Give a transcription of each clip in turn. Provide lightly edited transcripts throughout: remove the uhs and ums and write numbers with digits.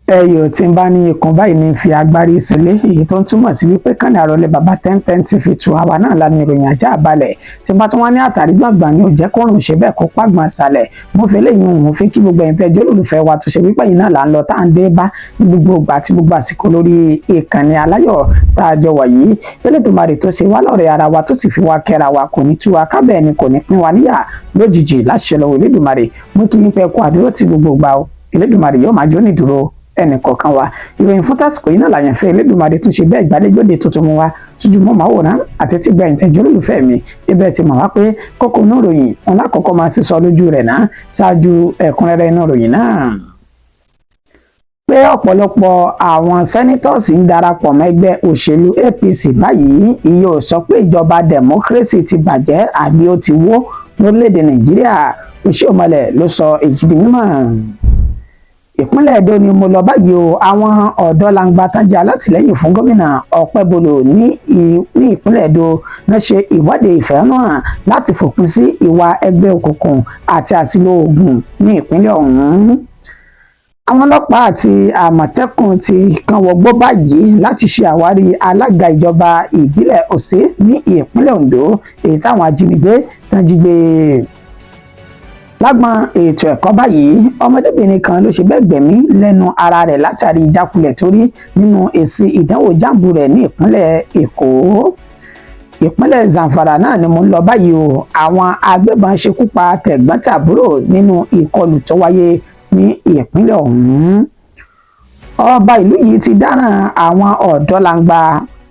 Ẹyọ tí ń bá ní ikùn báyìí ní fi agbárí sílé, èyí tó ń túmọ̀ sí wípé kànnì àròlé bàbá ten ten TV two, àwa náà la ní ìròyìn ajá balẹ̀. Tí n bá tún wá ní àtàrí gbọ̀ngbọ̀n ni ò jẹ́ kórùn ṣe bẹ́ẹ̀ kó pàgbọ̀n sàlẹ̀. Mo fi eléyìí hùn fi kí gbogbo ẹ̀yin tẹ́jọ́ olólùfẹ́ wa tó ṣe wípé yìí náà là ń lọ tá à ń dé bá ní gbogbo ìgbà àti gbogbo àsìkò lórí ìkànnì aláyọ̀ tá a jọ wà yìí. Elédùmarè tó ṣe wá lọ́rẹ̀ ara wa, tó sì fi wá kẹ́ra wa, kò ní tú wa kábẹ́ẹ̀ ni, kò ní pín wa níyà lójijì láṣẹ lọ́wọ́ Elédùmarè. Mú kí yín pẹ́ kó àdúró tí gbogbo ìgbà o. Elédùmarè yóò máa jó ní dúró ẹnì kọ̀ọ̀kan wa. Ìròyìn fún tásìkò yìí náà làyànfẹ́ Elédùmarè tún ṣe bẹ́ẹ̀ gbàlejòde tuntun mu wa sójú mọ́ màwòrán àti tí gbẹ̀yìn tẹ̀jọ́ olólùfẹ́ mi. Ibẹ̀ ti mọ̀ wá pé kókó inú ìròyìn wọn lákọ̀ọ́kọ́ máa sísọ lójú rẹ̀ náà ṣáájú ẹ̀kúnrẹ́rẹ́ inú ìròyìn náà, pé ọ̀pọ̀lọpọ̀ àwọn senators ń darapọ̀ mọ́ ẹgbẹ́ òṣèlú APC báyìí, ìyẹn ò sọ pé ìjọba democracy ti bàjẹ́ àbí ó ti wó lórílẹ̀‐èdè Nàìjíríà. Oshiomhole ló sọ èyí di mímọ̀. Ìpínlẹ̀ Èdó ni mo lọ báyìí o. Àwọn ọ̀dọ́ langba tán jẹ́ alátìlẹ́yìn fún Gómìnà Okpebholo ní ìpínlẹ̀ Èdó náà ṣe ìwọ́de ìfẹ̀hónúhàn láti fòpin sí ìwà ẹgbẹ́ òkùnkùn àti àṣìlò oògùn ní ìpínlẹ̀ ọ̀hún. Àwọn ọlọ́pàá àti Àmọ̀tẹ́kùn ti kan wọgbó báyìí láti ṣe àwárí alága ìjọba ìbílẹ̀ Òsè ní ìpínlẹ̀ Ondo, èyí táwọn ajínigbé tán jí gbé. Lágbọn ètò ẹ̀kọ́ báyìí, ọmọdébìnrin kan ló ṣe bẹ́ẹ̀ gbẹ̀mí lẹ́nu ara rẹ̀ látàrí ìjákulẹ̀ tó rí nínú èsì ìdánwò JAMB rẹ̀ ní ìpínlẹ̀ Èkó. Ìpínlẹ̀ Zamfara náà ni mo ń lọ báyìí o. Àwọn agbébọn ṣekú pa tẹ̀gbọ́n-tàbúrò nínú ìkọlù tó wáyé ní ìpínlẹ̀ ọ̀hún. Ọba ìlú yìí ti dáràn àwọn ọ̀dọ́ langba,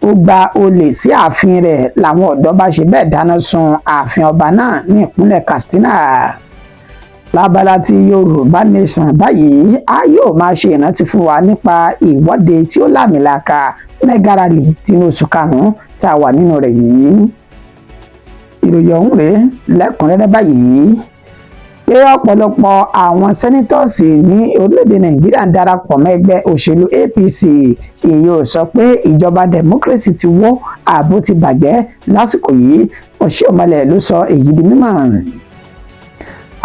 ó gba olè sí ààfin rẹ̀, làwọn ọ̀dọ́ bá ṣe bẹ́ẹ̀ dáná sun ààfin ọba náà ní ìpínlẹ̀ Katsina. Lábala ti Yorùbá Nation báyìí, a yóò máa ṣe ìrántí fún wa nípa ìwọ́de tí ó láàmìlàaka, mega rally tinú oṣù karùn-ún tá a wà nínú rẹ̀ yìí. Ìròyìn ọ̀hún rèé lẹ́kùnrẹ́rẹ́ báyìí, pé ọ̀pọ̀lọpọ̀ àwọn senators ní orílẹ̀-èdè Nàìjíríà ń darapọ̀ mọ́ ẹgbẹ́ òṣèlú APC, èyí ò sọ pé ìjọba democracy ti wó ààbò ti bàjẹ́ lásìkò yìí. Oshiomhole ló sọ èyí di mímọ̀.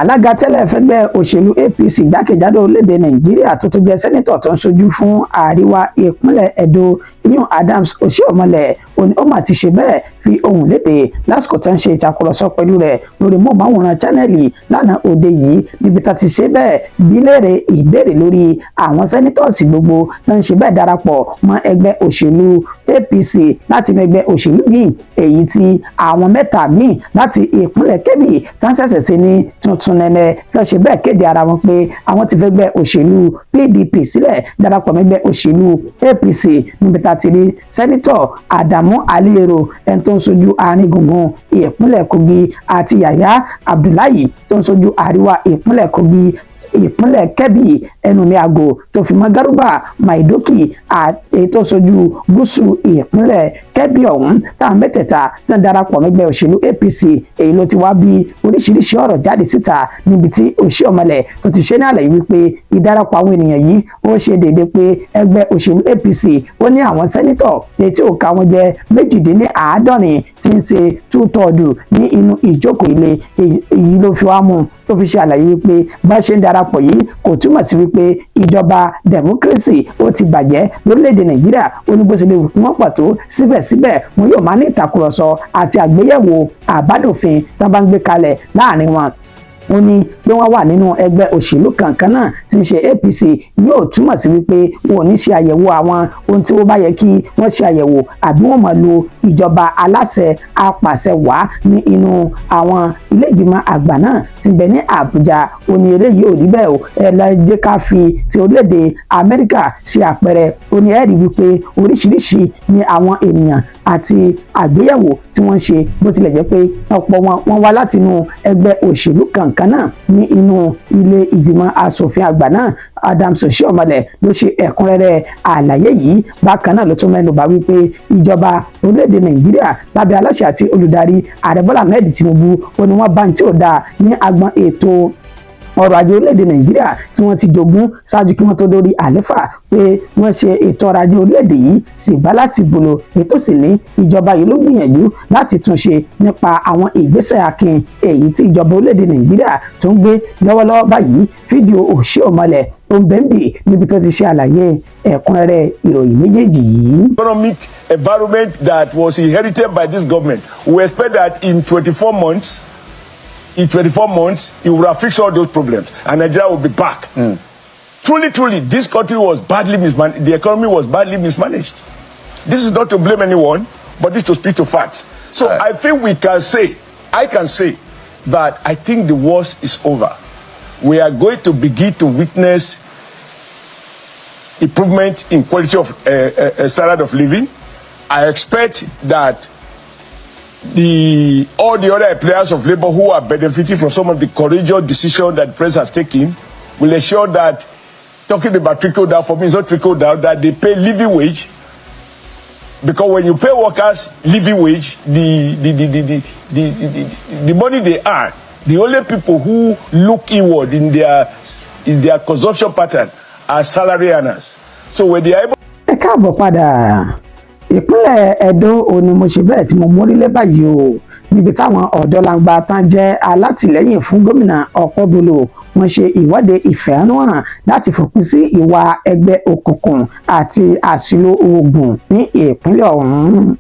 Alága tẹ́lẹ̀ fẹ́gbẹ́ òṣèlú APC jákèjádò orílẹ̀-èdè Nàìjíríà, tó tún jẹ́ senator tó ń ṣojú fún àríwá ìpínlẹ̀ Ẹdó, iyún Adams Oshiomhole, òní ó mà ti ṣe bẹ́ẹ̀ fi ohùn léde lásìkò tó ń ṣe ìtàkùrọ̀sọ pẹ̀lú rẹ̀ lórí móhùnmáwòrán Channels lánàá òde yìí, níbi tá ti ṣe bẹ́ẹ̀ bí léèrè ìbéèrè lórí àwọn senators gbogbo tó ń ṣe bẹ́ẹ̀ darapọ̀ mọ́ ẹgbẹ́ òṣèlú APC láti inú ẹgbẹ́ òṣèlú míì, èyí tí àwọn mẹ́ta míì láti ìpínlẹ̀ Kebbi tó ń ṣẹ̀ṣẹ̀ sí ní tuntun nẹ́nẹ́, tó ṣe bẹ́ẹ̀ kéde ara wọn pé àwọn ti fẹ́ gbẹ́ òṣèlú PDP sílẹ̀, darapọ̀ mẹ́gbẹ́ òṣèlú APC, níbi tá ti rí Senator Adamu Aliero, ẹni tó ń sojú àárín gbùngbùn ìpínlẹ̀ Kogi, àti Yàyà Abdullahi tó ń sojú àríwá ìpínlẹ̀ Kogi, ìpínlẹ̀ Kebbi, ẹnumí àgò, tó fi mọ́ Garuba Maidoki, èyí tó sojú gúúsù ìpínlẹ̀ Kebbi ọ̀hún, táwọn mẹ́tẹ̀ẹ̀ta tí wọ́n darapọ̀ mẹ́gbẹ́ òṣèlú APC. Èyí ló ti wá bí oríṣiríṣi ọ̀rọ̀ jáde síta, níbi tí Oshiomhole tó ti ṣe ní àlàyé wípé ìdarapọ̀ àwọn ènìyàn yìí, ó ṣe déédéé pé ẹgbẹ́ òṣèlú APC ó ní àwọn senator èyí tí òǹkà wọn jẹ́ 78, tí ń ṣe 2/3 ní inú ìjókòó ilé. Èyí ló fi wá mú tó fi ṣe àlàyé wípé bá ṣe ń darapọ̀ yìí kò túmọ̀ sí wípé ìjọba democracy ó ti bàjẹ́ lórílẹ̀‐èdè Nàìjíríà. Ó ní bó ṣe lè wù kí wọ́n pọ̀ tó, síbẹ̀síbẹ̀ wọn yóò máa ní ìtàkùrọ̀sọ àti àgbéyẹ̀wò àbádòfin tí wọ́n bá ń gbé kalẹ̀ láàrin wọn. Ó ní pé wọ́n wà nínú ẹgbẹ́ òṣèlú kankan náà tí ń ṣe APC yóò túmọ̀ sí wípé wọn ò ní ṣe àyẹ̀wò àwọn ohun tí wọ́n bá yẹ kí wọ́n ṣe àyẹ̀wò, àbí wọ́n máa lo ìjọba aláṣẹ apàṣẹ wàá ní inú àwọn ilé ìgbìmọ̀ àgbà náà tí ń bẹ ní Àbújá. Ó ní eléyìí ò rí bẹ́ẹ̀ o. Ẹ lọ jẹ́ ká fi ti orílẹ̀-èdè Amẹ́ríkà ṣe àpẹẹrẹ. Ó ní ẹ rí wípé oríṣiríṣi ni àwọn ènìyàn àti àgbéyẹ̀wò tí wọ́n ń ṣe, bó tilẹ̀ jẹ́ pé ọ̀pọ̀ wọn, wọ́n wá láti inú ẹgbẹ́ òṣèlú kankan náà ní inú ilé ìgbìmọ̀ asòfin àgbà náà. Adams Oshiomhole ló ṣe ẹ̀kúnrẹ́rẹ́ àlàyé yìí. Bákan náà ló tún mẹ́nu bà wípé ìjọba orílẹ̀-èdè Nàìjíríà lábẹ́ aláṣẹ àti olùdarí Ààrẹ Bọ́lá Ahmed Tinubu, ó ní wọ́n bá ní tí ò dáa ní agbọn ètò ọrọ̀ ajé orílẹ̀-èdè Nàìjíríà tí wọ́n ti jogún ṣáájú kí wọ́n tó dórí àléfà, pé wọ́n ṣe ètò ọrọ̀ ajé orílẹ̀-èdè yìí sì bá láti bolo ètò sì ní ìjọba yìí ló gbìyànjú láti tún ṣe nípa àwọn ìgbésẹ̀ akin èyí tí ìjọba orílẹ̀-èdè Nàìjíríà tó ń gbé lọ́wọ́lọ́wọ́ báyìí. Fídíò Oshiomhole. tó ń bẹ́ńbì níbi tó ti ṣe àlàyé ẹ̀kúnrẹ́rẹ́ ìròyìn méjèèjì yìí. Economic environment that was inherited by this government, we expect that in 24 months, in 24 months, it will have fixed all those problems and Nigeria will be back. Truly, truly, this country was badly mismanaged. The economy was badly mismanaged. This is not to blame anyone, but this to speak to facts. So I think we can say, I can say that I think the worst is over. We are going to begin to witness improvement in quality of standard of living. I expect that the all the other players of labor who are benefiting from some of the courageous decisions that the president has taken will ensure that, talking about trickle down, for me it's not trickle down, that they pay living wage, because when you pay workers living wage, the money they earn, the only people who look inward in their consumption pattern are salary earners. So when they are able Ẹ káàbọ̀ padà. Ìpínlẹ̀ Ẹdó òní mo ṣe bẹ́ẹ̀ tí mo mórílẹ̀ báyìí o, níbi táwọn ọ̀dọ́langba tán jẹ́ alátìlẹ́yìn fún gómìnà Okpebholo, wọ́n ṣe ìwọ́de ìfẹ̀hónúhàn láti fòpin sí ìwà ẹgbẹ́ òkùnkùn àti àṣìlò oògùn ní ìpínlẹ̀ ọ̀hún.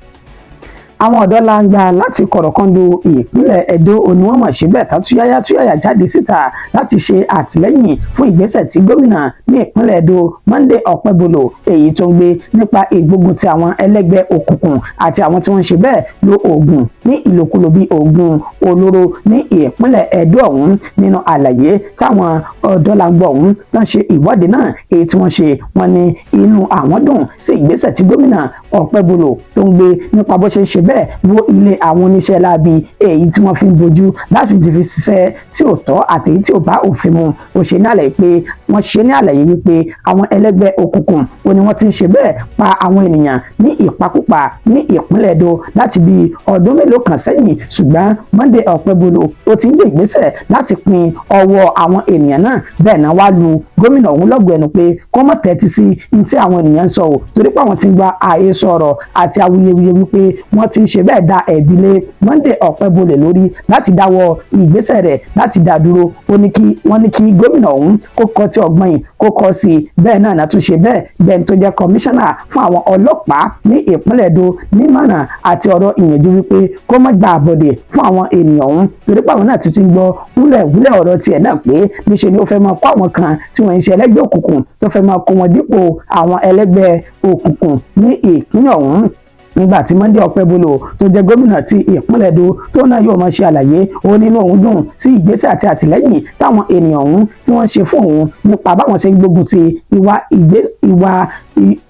Àwọn ọ̀dọ́langba láti kọ̀rọ̀kọ́ndù ìpínlẹ̀ Ẹdó òní wọ́n mọ̀ síbẹ̀ tá túyáyá túyáyá jáde síta láti ṣe àtìlẹ́yìn fún ìgbésẹ̀ tí gómìnà ní ìpínlẹ̀ Ẹdó, Monday Okpebholo, èyí tó ń gbé nípa ìgbógun ti àwọn ẹlẹ́gbẹ́ òkùnkùn àti àwọn tí wọ́n ń ṣe bẹ́ẹ̀ lo oògùn ní ìlòkulò bíi oògùn olóró ní ìpínlẹ̀ Ẹdó ọ̀hún. Nínú àlàyé táwọn ọ̀dọ́langba ọ̀hún tán ṣe ìwọ́de náà èyí tí wọ́n ṣe, wọ́n ní inú àwọn dùn sí ìgbésẹ̀ tí gómìnà Okpebholo tó ń gbé nípa bó ṣe ń ṣe bẹ́ẹ̀ wó ilé àwọn oníṣẹ́ láabi èyí tí wọ́n fi ń bojú láti fi ṣiṣẹ́ tí ò tọ́ àti èyí tí ò bá òfin mu. Ó ṣe ní àlàyé pé wọ́n ṣe ní àlàyé wípé àwọn ẹlẹ́gbẹ́ òkùnkùn ó ní wọ́n ti ń ṣe bẹ́ẹ̀ pa àwọn ènìyàn ní ìpakúpa ní ìpínlẹ̀ Ẹdó láti bí ọdún mélòó kan sẹ́yìn, ṣùgbọ́n Monday Okpebholo ó ti ń gbé ìgbésẹ̀ láti pin ọwọ́ àwọn ènìyàn náà. Bẹ́ẹ̀ náà wá lu gómìnà ọ̀hún lọ́gọ̀ọ́ ẹnu pé kó má tẹ́tí sí ní tí àwọn ènìyàn ń sọ ò, torí pé àwọn ti ń gba àhesọ ọ̀rọ̀ àti awuyewuye wípé wọ́n ti ń ṣe bẹ́ẹ̀ da ẹ̀bi lé Monday Okpebholo lórí láti dáwọ́ ìgbésẹ̀ rẹ̀ láti dá dúró. Ó ní kí wọ́n ní kí gómìnà ọ̀hún kó kọ́ tí ọgbọ́n yìí kó kọ́ sí i. Bẹ́ẹ̀ náà tún ṣe bẹ́ẹ̀ bẹ́ẹ̀ tó jẹ́ kọmíṣánná fún àwọn ọlọ́pàá ní ìpínlẹ̀ Ẹdó nímọ̀ràn àti ọ̀rọ̀ ìyànjú wípé kó má gba àbọ̀dè fún àwọn ènìyàn ọ̀hún, torí pé àwọn náà ti ti ń gbọ́ wúlẹ̀wúlẹ̀ ọ̀rọ̀ tiẹ̀ náà pé níṣe ni ó fẹ́ máa kó àwọn kan tí wọ́n ń ṣe ẹlẹ́gbẹ́ òkùnkùn, tó fẹ́ máa kó wọn dípò àwọn ẹlẹ́gbẹ́ òkùnkùn ní ìpínlẹ̀ ọ̀hún. Nígbà tí Monday Okpebholo tó jẹ́ gómìnà ti ìpínlẹ̀ Ẹdó tó náà yóò máa ṣe àlàyé, ó nínú òun dùn sí ìgbésẹ̀ àti àtìlẹ́yìn táwọn ènìyàn ọ̀hún tí wọ́n ṣe fún òun nípa báwọn ṣe ń gbógun ti ìwà ìgbé ìwà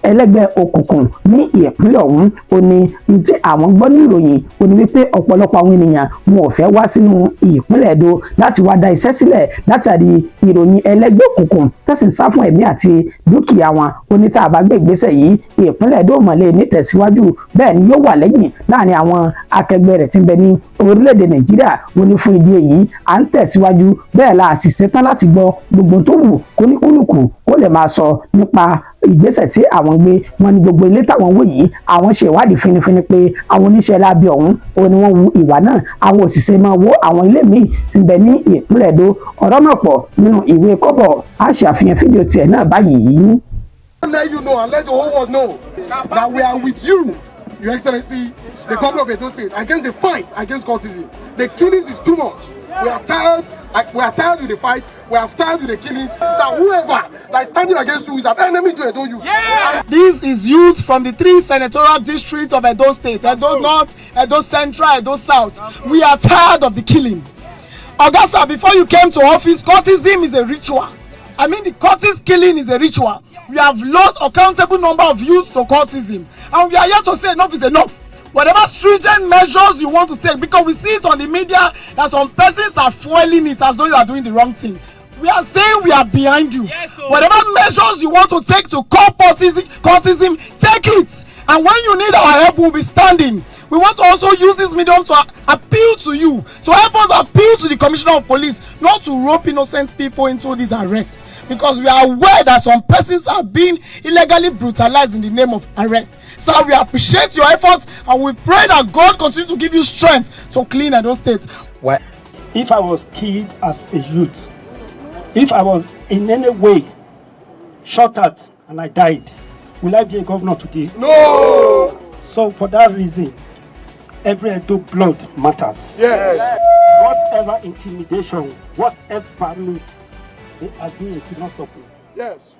ẹlẹ́gbẹ́ òkùnkùn ní ìpínlẹ̀ ọ̀hún. Ó ní tí àwọn gbọ́ ní ìròyìn, ó ní wípé ọ̀pọ̀lọpọ̀ àwọn ènìyàn wọn ò fẹ́ wá sínú ìpínlẹ̀ Ẹdó láti wá dá iṣẹ́ sílẹ̀ látàrí ìròyìn ẹlẹ́gbẹ́ òkùnkùn, tẹ̀sí ń sá fún ẹ̀mí àti dúkìá wọn. Ó ní tá a bá gbé ìgbésẹ̀ yìí, ìpínlẹ̀ Ẹdó mọ̀lẹ́ nítẹ̀síwájú, bẹ́ẹ̀ ni yóò wà lẹ́yìn láàrin àwọn akẹgbẹ́ rẹ̀ tí ń bẹ ní orílẹ̀-èdè Nàìjíríà. Ó ní fún ìdí èyí, à ń tẹ̀síwájú, bẹ́ẹ̀ la sì ṣetán láti gbọ́ gbogbo tó wù kóníkúlùkù kó lè máa sọ nípa ìgbésẹ̀ tí àwọn gbé. Wọn ní gbogbo ilé táwọn wò yìí, àwọn ṣe ìwádìí finifini pé àwọn oníṣẹ́ láabi ọ̀hún ó ní wọ́n wu ìwà náà. Àwọn òṣìṣẹ́ máa wó àwọn ilé míì tí ń bẹ ní ìpínlẹ̀ Ẹdó. Ọ̀rọ̀ náà pọ̀ nínú ìwé kọ́bọ̀, á ṣe àfihàn fídíò tiẹ̀ náà báyìí. Let you know and let the whole world know that we are with you, Your Excellency, the governor of Edo State, against the fight against cultism. The killings is too much. We are tired. Like, we are tired with the fight. We are tired with the killings. That whoever that is standing against you is an enemy to Edo youth. Yeah. This is youth from the three senatorial districts of Edo State: Edo North, Edo Central, Edo South. We are tired of the killing. Augusta, before you came to office, cultism is a ritual. I mean, the cultist killing is a ritual. We have lost a countable number of youth to cultism. And we are here to say enough is enough. Whatever stringent measures you want to take, because we see it on the media that some persons are fueling it as though you are doing the wrong thing. We are saying we are behind you. Yes, sir. Whatever measures you want to take to curb cultism, take it. And when you need our help, we'll be standing. We want to also use this medium to appeal to you, to help us appeal to the Commissioner of Police not to rope innocent people into this arrest, because we are aware that some persons are being illegally brutalized in the name of arrest. Sir, we appreciate your efforts and we pray that God continue to give you strength to clean Edo State. Why? If I was killed as a youth, if I was in any way Shot at and I died, will I be a governor today? No. So for that reason, every Edo blood matters. Yes. Whatever intimidation, whatever means they are doing to not stop me. Yes.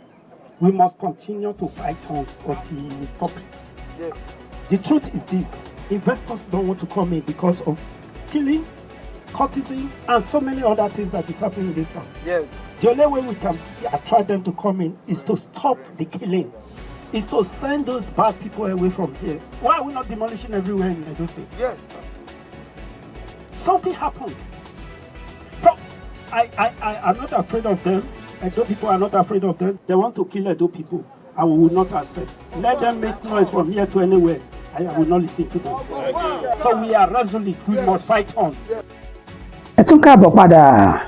We must continue to fight on until we stop it. Yes. The truth is this: investors don't want to come in because of killing, cultism, and so many other things that is happening in this town. Yes. The only way we can attract them to come in is to stop the killing, is to send those bad people away from here. Why are we not demolishing everywhere in Edo State? Yes. Something happened. So I'm not afraid of them. Edo people are not afraid of them. They want to kill Edo people, and we will not accept. Let them make noise from here to anywhere. I will not listen to them. So we are resolute. We must fight on. Ẹ tún káàbọ̀ padà.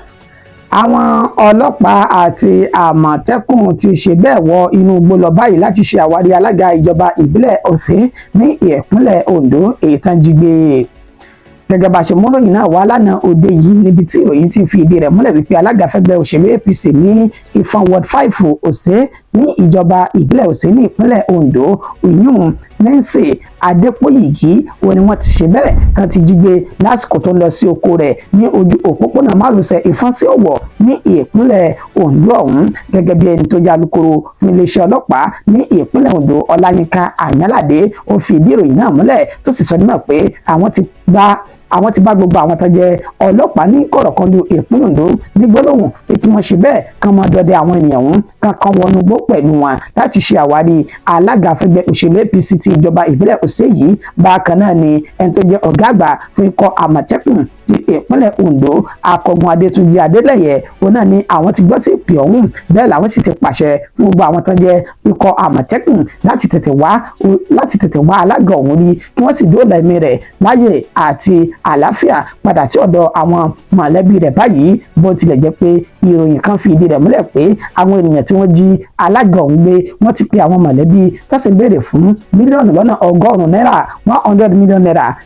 Àwọn ọlọ́pàá àti Àmọ̀tẹ́kùn ti ṣe bẹ́ẹ̀ wọ inú igbó lọ báyìí láti ṣe àwárí alága ìjọba ìbílẹ̀ Ọ̀sẹ̀ ní ìpínlẹ̀ Ondo èyí tán jí gbé, gẹ́gẹ́ bá a ṣe mú ìròyìn náà wá lánàá òde yìí, níbi tí ìròyìn ti fi ìdí rẹ̀ múlẹ̀ wípé alága fẹ́gbẹ́ òṣèlú APC ní Ìfọ̀n Ward 5 Ọ̀sẹ̀ ní ìjọba ìbílẹ̀ Ọ̀sẹ̀ ní ìpínlẹ̀ Ondo, ìyún Nancy Adépòyìgì, òun ni wọ́n ti ṣe bẹ́ẹ̀ tán ti jí gbé lásìkò tó ń lọ sí oko rẹ̀ ní ojú òpópónà márosẹ̀ Ìfọ̀n sí Ọ̀wọ̀ ní ìpínlẹ̀ Ondo ọ̀hún. Gẹ́gẹ́ bí ẹni tó jẹ́ alukoro fún iléeṣẹ́ ọlọ́pàá ní ìpínlẹ̀ Ondo, Ọláyínká Àyànládé, ó fi ìdí ìròyìn náà múlẹ̀, tó sì sọ nímọ̀ pé àwọn ti bá gbogbo àwọn tó jẹ́ ọlọ́pàá ní kọ̀rọ̀kọ́ndù ìpínlẹ̀ Ondo ní gbólóhùn pé kí wọ́n ṣe bẹ́ẹ̀ kán máa dọdẹ àwọn ènìyàn ọ̀hún, kán kán wọnú igbó pẹ̀lú wọn láti ṣe àwárí alága fẹ́gbẹ́ òṣèlú APC ti ìjọba ìbílẹ̀ Ọ̀sẹ̀ yìí. Bákan náà ni ẹni tó jẹ́ ọ̀gá àgbà fún ikọ̀ Àmọ̀tẹ́kùn ti ìpínlẹ̀ Ondo, Akọgun Adétúnjì Adélẹ́yẹ, òun náà ni àwọn ti gbọ́ sí ìpè ọ̀hún, bẹ́ẹ̀ làwọn sì ti pàṣẹ fún gbogbo àwọn tó jẹ́ ikọ̀ Àmọ̀tẹ́kùn láti tètè wá alága ọ̀hún rí, kí wọ́n sì dóòlà ẹ̀mí rẹ̀ láyè àti àlàáfíà padà sí ọ̀dọ̀ àwọn mọ̀lẹ́bí rẹ̀ báyìí. Bó tilẹ̀ jẹ́ pé ìròyìn kan fi ìdí rẹ̀ múlẹ̀ pé àwọn ènìyàn tí wọ́n jí alága ọ̀hún gbé, wọ́n ti pe àwọn mọ̀lẹ́bí tó sì béèrè fún 100 mílíọ̀nù náírà, ₦100 million,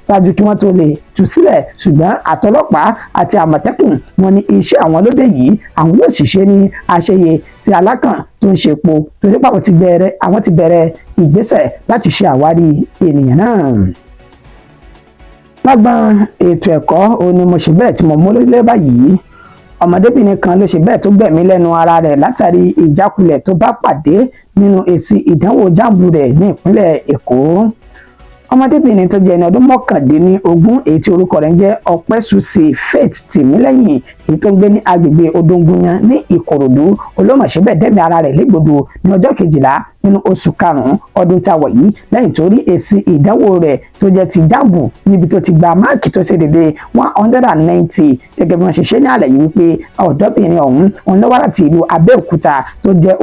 ṣáájú kí wọ́n tó lè tú sílẹ̀. Ṣùgbọ́n àtọlọ́pàá àti Àmọ̀tẹ́kùn, wọn ní iṣẹ́ àwọn lóde yìí, àwọn yóò sì ṣe ní àṣeyẹ tí alákàn tó ń ṣe epo, torí pé àwọn ti bẹ̀rẹ̀ ìgbésẹ̀ láti ṣe àwárí ènìyàn náà. Lágbọn ètò ẹ̀kọ́, òun ni mo ṣe bẹ́ẹ̀ tí mo mú lórílẹ̀ báyìí. Ọmọdébìnrin kan ló ṣe bẹ́ẹ̀ tó gbẹ̀mí lẹ́nu ara rẹ̀ látàrí ìjákulẹ̀ tó bá pàdé nínú èsì ìdánwò JAMB rẹ̀ ní ìpínlẹ̀ Èkó. Ọmọdébìnrin tó jẹ́ ẹni ọdún 19, èyí tí orúkọ rẹ̀ ń jẹ́ Ọpẹ́sùsì Faith Tìmílẹ́yìn, èyí tó ń gbé ní agbègbè Odóńgúnyán ní Ìkòròdú, olómọ̀ṣẹ́bẹ̀ dẹ́mi ara rẹ̀ légbodò ní ọjọ́ 12 nínú oṣù karùn-ún ọdún tá a wọ̀ yìí, lẹ́yìn tó rí èsì ìdánwò rẹ̀ tó jẹ́ ti JAMB níbi tó ti gba máàkì tó ṣe dédé 190. Gẹ́gẹ́ bí wọ́n ṣe ṣe ní àlàyé wípé ọ̀dọ́bìnrin ọ̀hún, òun ló wá láti ìlú Abẹ́òkúta, tó jẹ́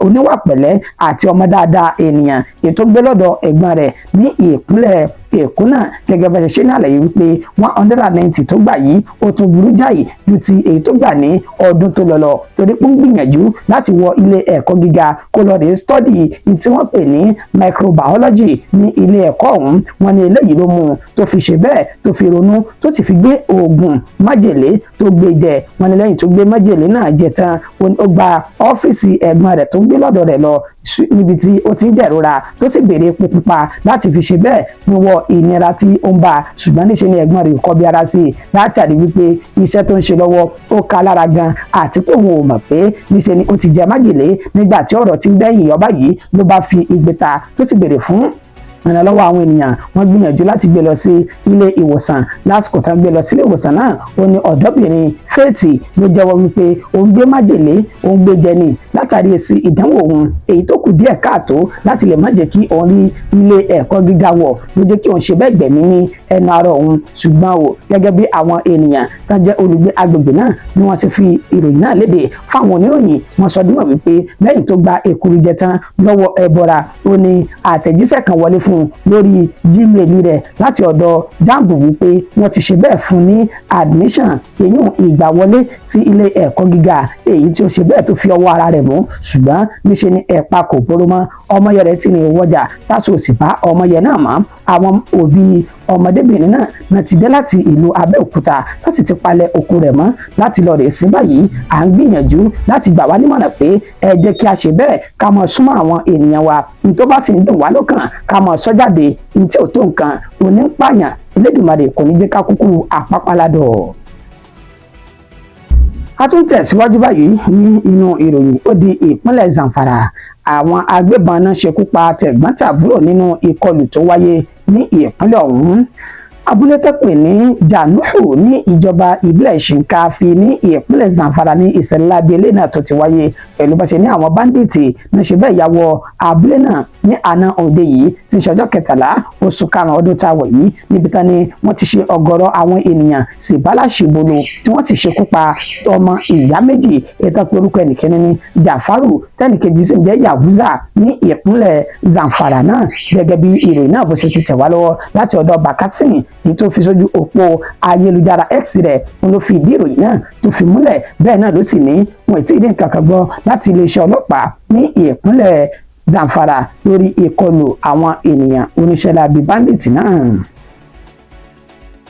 oníwà pẹ̀lẹ́ àti ọmọ dáadáa ènìyàn, èyí tó ń gbé lọ́dọ̀ ẹ̀gbọ́n rẹ̀ ní ìpínlẹ̀ Èkó náà. Gẹ́gẹ́ bá ṣe ṣe ní àlàyé wípé 190 tó gbà yìí, ó tún burú jáì ju ti èyí tó gbà ní ọdún tó lọ lọ, torí pé ń gbìyànjú láti wọ ilé ẹ̀kọ́ gíga kó lọ rèé study tí wọ́n pè ní microbiology ní ilé ẹ̀kọ́ ọ̀hún. Wọ́n ní eléyìí ló mú un tó fi ṣe bẹ́ẹ̀, tó fi ronú, tó sì fi gbé oògùn májèlé tó gbé jẹ. Wọ́n ní lẹ́yìn tó gbé májèlé náà jẹ tán, ó gba ọ́fíìsì ẹ̀gbọ́n rẹ̀ tó ń gbé lọ́dọ̀ rẹ̀ lọ níbi tí ó ti ń jẹ̀rora, tó sì béèrè epo pupa láti fi ṣe bẹ́ẹ̀ wíwọ ìnira tí ó ń bá a. Ṣùgbọ́n níṣe ni ẹ̀gbọ́n rẹ̀ kọ́ bí ara sí i, látàrí wípé iṣẹ́ tó ń ṣe lọ́wọ́ ó ká lára gan, àti pé òun ò mọ̀ pé níṣe ni ó ti jẹ májèlé. Nígbà tí ọ̀rọ̀ ti ń gbẹ̀yìn yọ báyìí, ló bá fi igbe ta, tó sì béèrè fún ìrànlọ́wọ́ àwọn ènìyàn. Wọ́n gbìyànjú láti gbé lọ sí ilé ìwòsàn. Lásìkò tán gbé lọ sílé ìwòsàn náà, ó ní ọ̀dọ́bìnrin Faith ló jẹ́wọ́ wípé òun gbé májèlé, òun gbé jẹ ní látàrí èsì ìdánwò òun èyí tó kù díẹ̀ káàtó láti lè má jẹ́ kí òun rí ilé ẹ̀kọ́ gíga wọ̀, ló jẹ́ kí òun ṣe bẹ́ẹ̀ gbẹ̀mí ní ẹnu ara òun. Ṣùgbọ́n o, gẹ́gẹ́ bí àwọn ènìyàn tán jẹ́ olùgbé agbègbè náà bí wọ́n ṣe fi ìròyìn náà léde fáwọn oníròyìn, wọ́n sọ dímọ̀ wípé lẹ́yìn tó gba èkuru jẹ tán lọ́wọ́ ẹbọra, ó ní àtẹ̀jíṣẹ́ kan wọlé fún un lórí Gmail rẹ̀ láti ọ̀dọ̀ JAMB wípé wọ́n ti ṣe bẹ́ẹ̀ fún ní admission, èyún ìgbàwọlé sí ilé ẹ̀kọ́ gíga, èyí tí ó ṣe bẹ́ẹ̀ tó fi ọwọ́ ara rẹ̀ mú. Ṣùgbọ́n níṣe ni ẹ̀pa kò bóró mọ́ ọmọye rẹ̀ ti ní ìwọ́jà táṣù òsì bá ọmọye náà mọ́. Àwọn òbí Ọmọdébìnrin náà náà ti dé láti ìlú Abẹ́òkúta tó sì ti palẹ̀ òkú rẹ̀ mọ́ láti lọ rèé sí báyìí. À ń gbìyànjú láti gbà wá nímọ̀ràn pé ẹ jẹ́ kí a ṣe bẹ́ẹ̀, ká máa súnmọ́ àwọn ènìyàn wa. Ní tó bá sì ń dùn wá lọ́kàn, ká máa sọ jáde. Ní tí ò tó nǹkan òní ń pààyàn. Elédùmarè kò ní jẹ́ ká kúkú àpápáládọ̀. A tún tẹ̀síwájú báyìí ní inú ìròyìn. Ó di ìpínlẹ̀ Zamfara. Àwọn agbébọn náà ṣekú pa tẹ̀gbọ́n-tàbúrò nínú ìkọlù tó wáyé ní ìpínlẹ̀ ọ̀hún. Abúlé tó pè ní Januhu ní ìjọba ìbílẹ̀ Shinkafi ní ìpínlẹ̀ Zamfara ní ìṣẹ̀lẹ̀ láabi eléyìí náà tó ti wáyé, pẹ̀lú bá ṣe ní àwọn bandits ní ṣe bẹ́ẹ̀ ya wọ abúlé náà ní àná òde yìí tí ń ṣe ọjọ́ 13 oṣù karùn-ún ọdún tá a wọ̀ yìí, níbi tán ni wọ́n ti ṣe ọ̀gọ̀rọ̀ àwọn ènìyàn sì báláṣìbolo, tí wọ́n sì ṣekú pa ọmọ ìyá méjì ètò pé orúkọ ẹnìkíní ní Jafaru, tẹnìkejì sì ń jẹ́ Yahuza ní ìpínlẹ̀ Zamfara náà. Gẹ́gẹ́ bí ìròyìn náà bó ṣe ti tẹ̀ wá lọ́wọ́ láti ọ̀dọ̀ Bakatin, èyí tó fi sójú òpó ayélujára X rẹ̀, òun ló fi ìdí ìròyìn náà tó fi múlẹ̀. Bẹ́ẹ̀ náà ló sì ní wọn ì tí ì ní nǹkan kan gbọ́ láti iléeṣẹ́ ọlọ́pàá ní ìpínlẹ̀ Zamfara lórí ìkọlù àwọn ènìyàn oníṣẹ́ láabi bandit náà.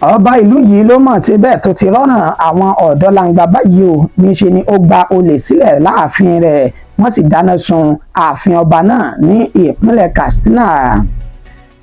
Ọba ìlú yìí ló mọ̀ tí bẹ́ẹ̀ tó ti rọ́nà àwọn ọ̀dọ́ langba báyìí o. Níṣe ni ó gba olè sílẹ̀ láàfin rẹ̀, wọ́n sì dáná sun ààfin ọba náà ní ìpínlẹ̀ Katsina.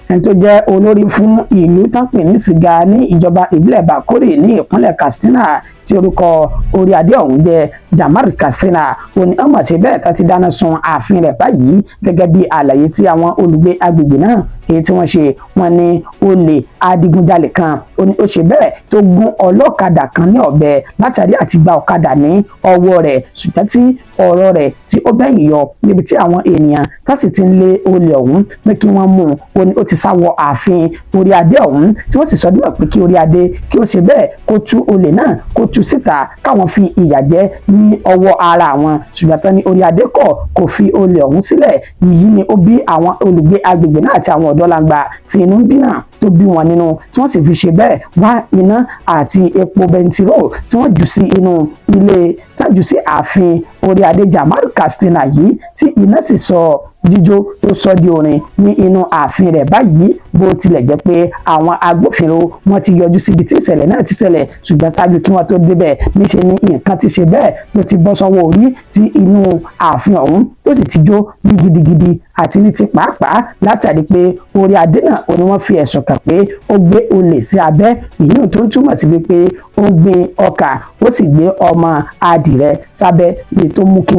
Ẹni tó jẹ́ olórí fún ìlú tán pè ní Sìgá ní ìjọba ìbílẹ̀ Bakori ní ìpínlẹ̀ Katsina, tí orúkọ orí adé ọ̀hún jẹ́ Jamar Katsina, òní ọmọ ṣe bẹ́ẹ̀ kan ti dáná sun ààfin rẹ̀ báyìí. Gẹ́gẹ́ bí àlàyé tí àwọn olùgbé agbègbè náà èyí tí wọ́n ṣe, wọ́n ní olè adigunjalè kan ó ní ó ṣe bẹ́ẹ̀ tó gún ọlọ́kadà kan ní ọ̀bẹ látàrí àti gba ọ̀kadà ní ọwọ́ rẹ̀, ṣùgbọ́n tí ọ̀rọ̀ rẹ̀ tí ó bẹ́yìn yọ níbi tí àwọn ènìyàn tó sì ti ń lé olè ọ̀hún pé kí wọ́n mú un, ó ní ó ti sá wọ ààfin orí adé ọ̀hún, tí wọ́n sì sọ dímọ̀ pé kí orí adé kí ó ṣe bẹ́ẹ̀ kó tú olè náà, kó tú síta, káwọn fi ìyà jẹ ní ọwọ́ ara àwọn. Ṣùgbọ́n tán ní orí adé kọ̀, kò fi olè ọ̀hún sílẹ̀. Yìí ni ó bí àwọn olùgbé agbègbè náà àti àwọn ọ̀dọ́langba tí inú ń bí náà tó bí wọn nínú, tí wọ́n sì fi ṣe bẹ́ẹ̀ wá iná àti epo bẹntiró tí wọ́n jù sí inú ilé tájù sí ààfin orí adé Jamal Katsina yìí, tí iná sì sọ jíjó tó sọ di orin ní inú ààfin rẹ̀ báyìí. Bó tilẹ̀ jẹ́ pé àwọn agbófinró wọ́n ti yọjú síbi tí ìṣẹ̀lẹ̀ náà ti ṣẹlẹ̀, ṣùgbọ́n ṣáájú kí wọ́n tó débẹ̀, níṣe ni nǹkan ti ṣe bẹ́ẹ̀ tó ti bọ́ sọ́wọ́ orí, tí inú ààfin ọ̀hún tó sì ti jó ní gidigidi àti ní ti pàápàá, látàrí pé orí adé náà ó ní wọ́n fi ẹ̀sùn kàn pé ó gbé olè sí abẹ́, ìyún tó ń túmọ̀ sí wípé ó ń gbin ọkà, ó sì gbé ọmọ adìrẹ sábẹ́ ní tó mú kí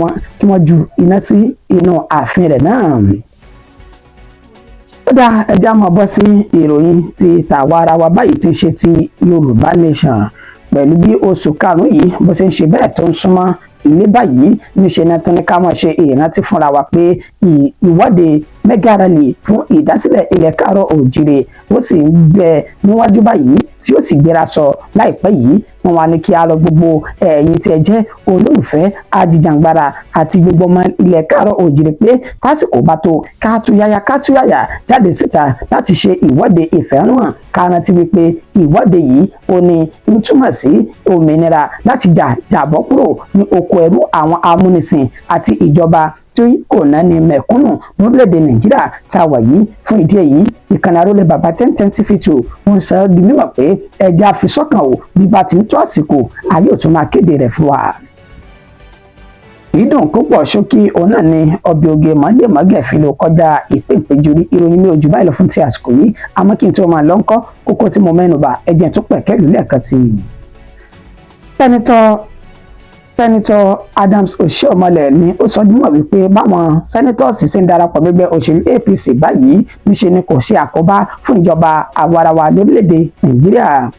wọ́n ju iná sí inú ààfin rẹ̀ náà. Ó dá ẹja máa bọ́ sí ìròyìn ti tàwa ara wa báyìí, ti ṣe ti Yorùbá Nation. Pẹ̀lú bí oṣù karùn-ún yìí bó ṣe ń ṣe bẹ́ẹ̀ tó ń súnmọ́ ilé báyìí, níṣe náà tún ní ká máa ṣe ìrántí fúnra wa pé ìwọ́de mega rally fún ìdásílẹ̀ ilẹ̀ káàárọ̀ òjìrè ó sì ń bẹ níwájú báyìí, tí ó sì gbéra sọ láìpẹ́ yìí. Wọ́n wá ní kí a lọ gbogbo ẹ̀yin tí ẹ jẹ́ olólùfẹ́ ajìjàngbara àti gbogbo ọmọ ilẹ̀ káàárọ̀ òjìrè pé tásìkò bá tó, ká túyáyá ká túyáyá jáde síta láti ṣe ìwọ́de ìfẹ̀hónúhàn. Ká rántí wípé ìwọ́de yìí ó ní ń túmọ̀ sí òmìnira láti jà jàbọ́ kúrò ní oko ẹrú àwọn amúnisìn àti ìjọba tí kò náání mẹ̀kúnnù lórílẹ̀‐èdè Nàìjíríà tá a wà yìí. Fún ìdí èyí, ìkànnì Àrólé Bàbá 1010 TV 2 ń sọ di mímọ̀ pé ẹja fi sọ́kàn o. Bí bá ti ń tó àsìkò, ayé ò tún máa kéde rẹ̀ fún wa. Ìdùn púpọ̀. Ṣókí òun náà ni ọbẹ̀ oge mọ́gẹ̀mọ́gẹ̀ fi lè kọjá ìpín ìpéjúrí. Ìròyìn mi ò jù báyìí lọ fún ti àsìkò yìí, àmọ́ kí n tó máa lọ ńkọ́, kókó tí mo mẹ́nu bà, ẹ̀jẹ̀ tó pẹ̀kẹ́lù lẹ́ẹ̀kan sí i. Senator Adams Oshiomhole ni ó sọ dímọ̀ wípé báwọn senators ṣe ń darapọ̀ gbẹgbẹ́ òṣèlú APC báyìí, níṣe ni kò ṣe àkóbá fún ìjọba àwarawa lórílẹ̀‐èdè Nàìjíríà.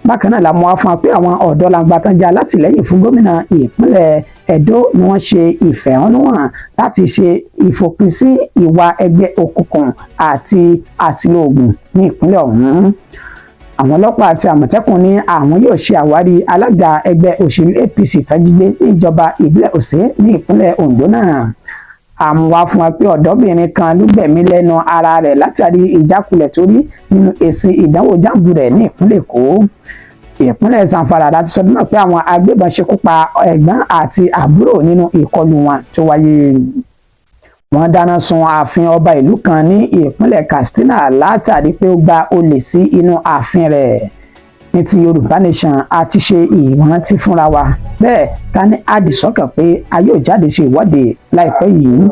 Bákan náà la mú wá fún wa pé àwọn ọ̀dọ́ langba tán jẹ́ alátìlẹ́yìn fún gómìnà ìpínlẹ̀ Ẹdó ni wọ́n ṣe ìfẹ̀hónúhàn láti ṣe ìfòpin sí ìwà ẹgbẹ́ òkùnkùn àti àṣìlò oògùn ní ìpínlẹ̀ ọ̀hún. Àwọn ọlọ́pàá àti Àmọ̀tẹ́kùn ní àwọn yóò ṣe àwárí alága ẹgbẹ́ òṣèlú APC tán jí gbé ní ìjọba ìbílẹ̀ Òsè ní ìpínlẹ̀ Ondo náà. Àmúwá fún wa pé ọ̀dọ́bìnrin kan ló gbẹ̀mí lẹ́nu ara rẹ̀ látàrí ìjákulẹ̀ tó rí nínú èsì ìdánwò JAMB rẹ̀ ní ìpínlẹ̀ Èkó. Ìpínlẹ̀ Zamfara láti sọ náà pé àwọn agbébọn ṣekú pa ẹ̀gbọ́n àti àbúrò nínú ìkọlù wọn tó wáyé. Wọ́n dáná sun ààfin ọba ìlú kan ní ìpínlẹ̀ Katsina látàrí pé ó gba olè sí inú ààfin rẹ̀. Ní ti Yorùbá Nation, a ti ṣe ìrántí fúnra wa bẹ́ẹ̀ ká ní àdìsọ́kàn pé a yóò jáde ṣe ìwọ́de láìpẹ́ yìí.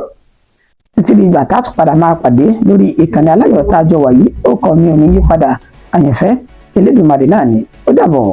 Títí di ìgbà tá a tún padà máa pàdé lórí ìkànnì aláyọ̀ tá a jọ wà yìí, ó kọ́ mi ò ní yí padà, àyànfẹ́ Elédùmarè náà ni. Ó dàbọ̀.